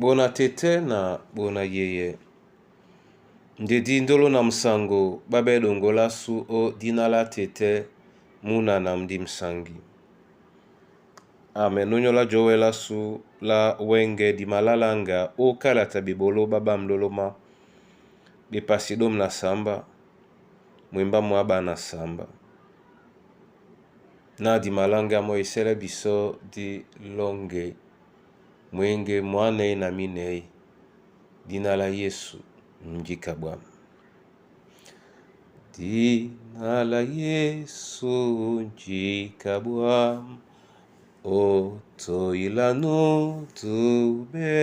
Bona tɛ́tɛ́ na bona yeyɛ, ndedi ndolo na musango ɓá ɓɛ́ ɗoŋgo lásu ó dína lá tɛ́tɛ́ múna na mudi musangi. Amen. Ónyólá jɔwɛ lásu lá wɛ́ŋgɛ̄ di maláláŋga ó kálata ɓeɓoló ɓá ɓamlólómá ɓepasi ɗômi na sǎmbá mwembá mwǎɓā na sǎmbá. Na di maláŋgɛ́ amɔ́ esɛ́lɛ́ bisɔ́ dí lɔ́ŋgɛ̄ mwěŋgé mwǎnɛ́ na mínɛ̌, dína lá Yésu njíka ɓwǎm. Dina la Yesu njíka bwâm, otoila nudube.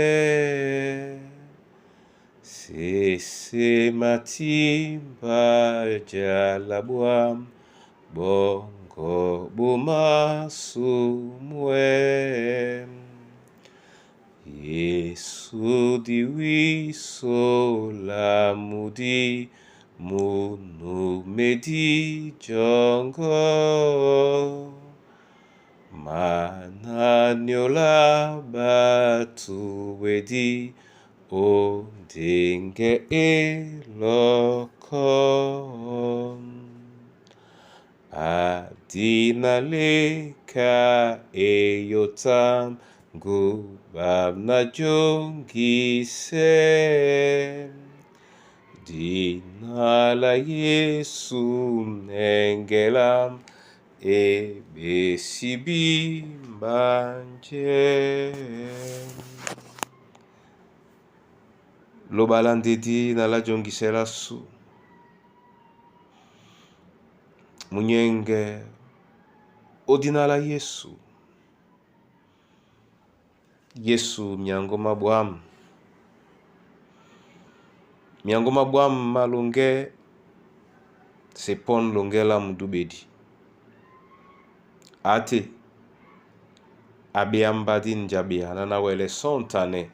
Sese matimba jala bwâm, bongo bomasumwɛ. Yesu di wiso la mudi munu medi djɔ́ngɔ́. Mananyola batuwedi o ndenge elɔkɔ. Adina leka eyotam ngubam na djongise. Dina la Yesu nengelam ebesi bimbanje. Loba la ndedi na la djongisela su munyenge odina la Yesu. Yesu miango mabwam. Miango mabwam malonge sepon longela mudubedi. Ate abeamba di njabea na na wele sontane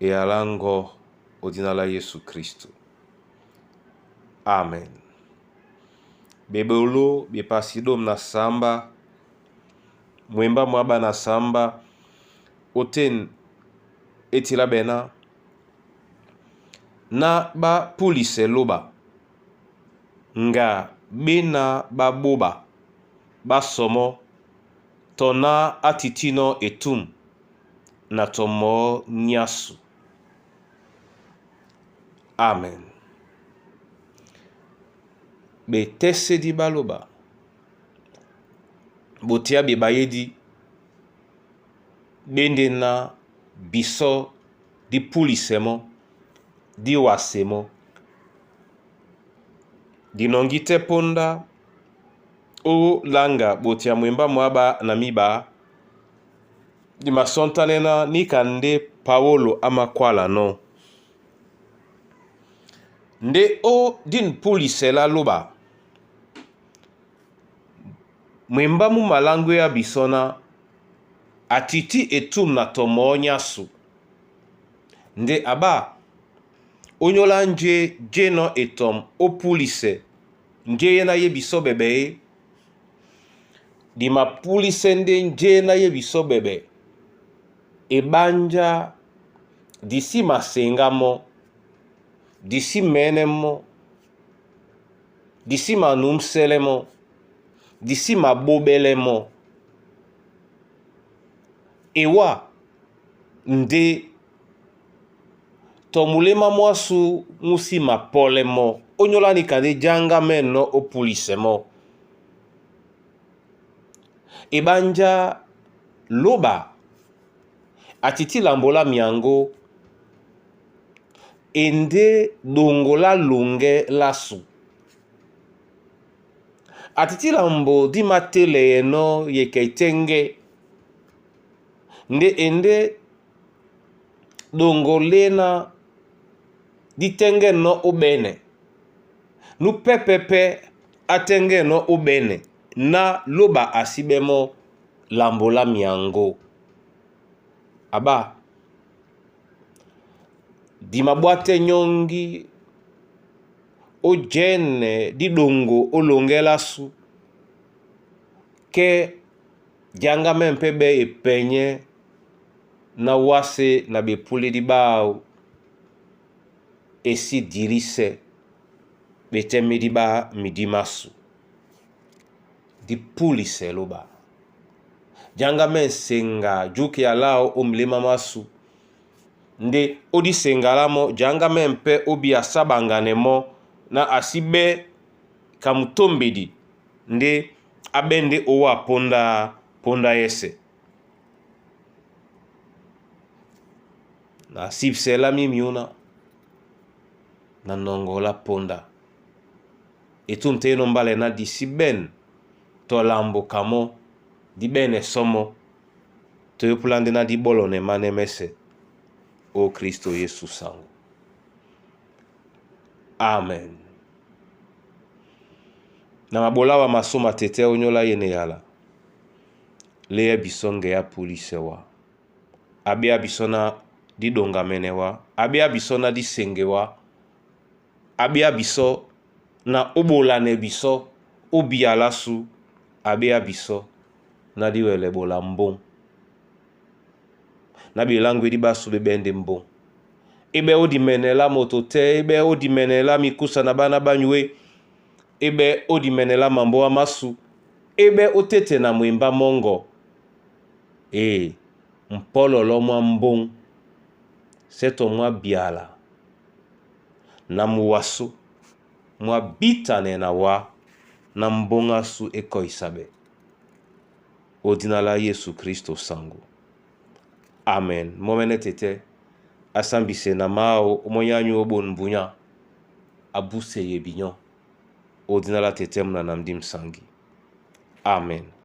ealango odina la Yesu Kristo. Amen. Bebolo bepasi dom na samba mwemba mwaba na samba oten etila bena na bapulise loba nga bena baboba basomo tona atitino etum na tomo nyasu. Amen. Betesedi baloba botia bebayedi bende na biso di pulisemo di wasemo dinongi te ponda o langa botia mwemba mwaba na miba di masontanena nika nde Paolo amakwala no. Nde o din pulisela loba mwemba mu malango ya bisona atiti etum na tomo nyasu. Nde aba onyola nje jeno etom opulise nje ye na ye biso bebe ye. Di mapulise nde nje na ye biso bebe ebanja disi masenga mo disi mene mo disi manumsele mo disi mabobele mo ewa nde tomulema mwasu musi mapole mo onyolani kande janga meno opulise mo ebanja loba atiti lambola miango ende dongola longe lasu atiti lambo di matele yeno yeke etenge nde ende dongolena ditenge no obene nu pepepe atenge no obene na loba asibemo lambola miango aba dimabwate nyongi ojene didongo olongela su ke janga me mpe be epenye Ná wásē na ɓepúlídi ɓáō e sí dilísɛ́ ɓetɛ́mídi ɓá midí másu. Di púlisɛ lóɓa. Janga mɛ́ nseŋga juki aláo ó miléma másu. Ndé ó díseŋga lá mɔ́, janga mɛ̂ pɛ́ ó bi asáɓaŋganɛ mɔ́ na a sí ɓɛ́ ka mutómbedi ndé á ɓɛ́ ndé ó wâ póndá póndá yɛ́sɛ̄. Na sibisɛ lá mímiúná na nɔŋgɔ lá póndá. Etûm tɛ́ enɔ́ mbálɛ ná di sí ɓɛ̂n tɔ lambo ka mɔ́, di ɓɛ́nɛ sɔ́ mɔ́, toyépúlá ndé ná dí ɓɔ́lɔnɛ mánɛ́ mɛ́sɛ̄ ó Kristo Yesu saŋgó. Amen. Na maɓolá wa masó matetɛ́ ónyólá yé na eyala, léyɛ bisɔ́ ŋgɛ á púlisɛ wá. A ɓéá bisɔ́ ná dí ɗoŋgamɛnɛ wá, a ɓéá bisɔ́ ná dí seŋge wá, a ɓéá bisɔ́ na ó ɓolanɛ bisɔ́ ó biya lásu, a ɓéá bisɔ́ ná dí wɛlɛ ɓola mbóŋ. Na ɓeláŋgwedi ɓásū ɓé ɓɛ́ ndé mbóŋ. É ɓɛ́ ó dimɛnɛ lá moto tɛ́, é ɓɛ́ ó dimɛnɛ lá mikúsa na ɓána ɓá nyué, é ɓɛ́ ó dimɛnɛ lá mambóa másu, é ɓɛ́ ó téte na mwembá mɔ́ŋgɔ. Ee, mpɔ́lɔlɔ́ mwá mbóŋ, sɛ́ tɔ mwá byala na muwasó mwá bítanɛ na wá ná mbóŋ ásū é kɔ́isa ɓɛ́. Ó dina lá Yésu Kristo saŋgó. Amen. Mɔ́mɛ́nɛ́ tetɛ́, á sámbisɛ na máō ómɔ́ny ányú ó ɓon mbunyá, á búseye binyɔ́. Ó dina lá tetɛ́ mú na na ndím saŋgi. Amen.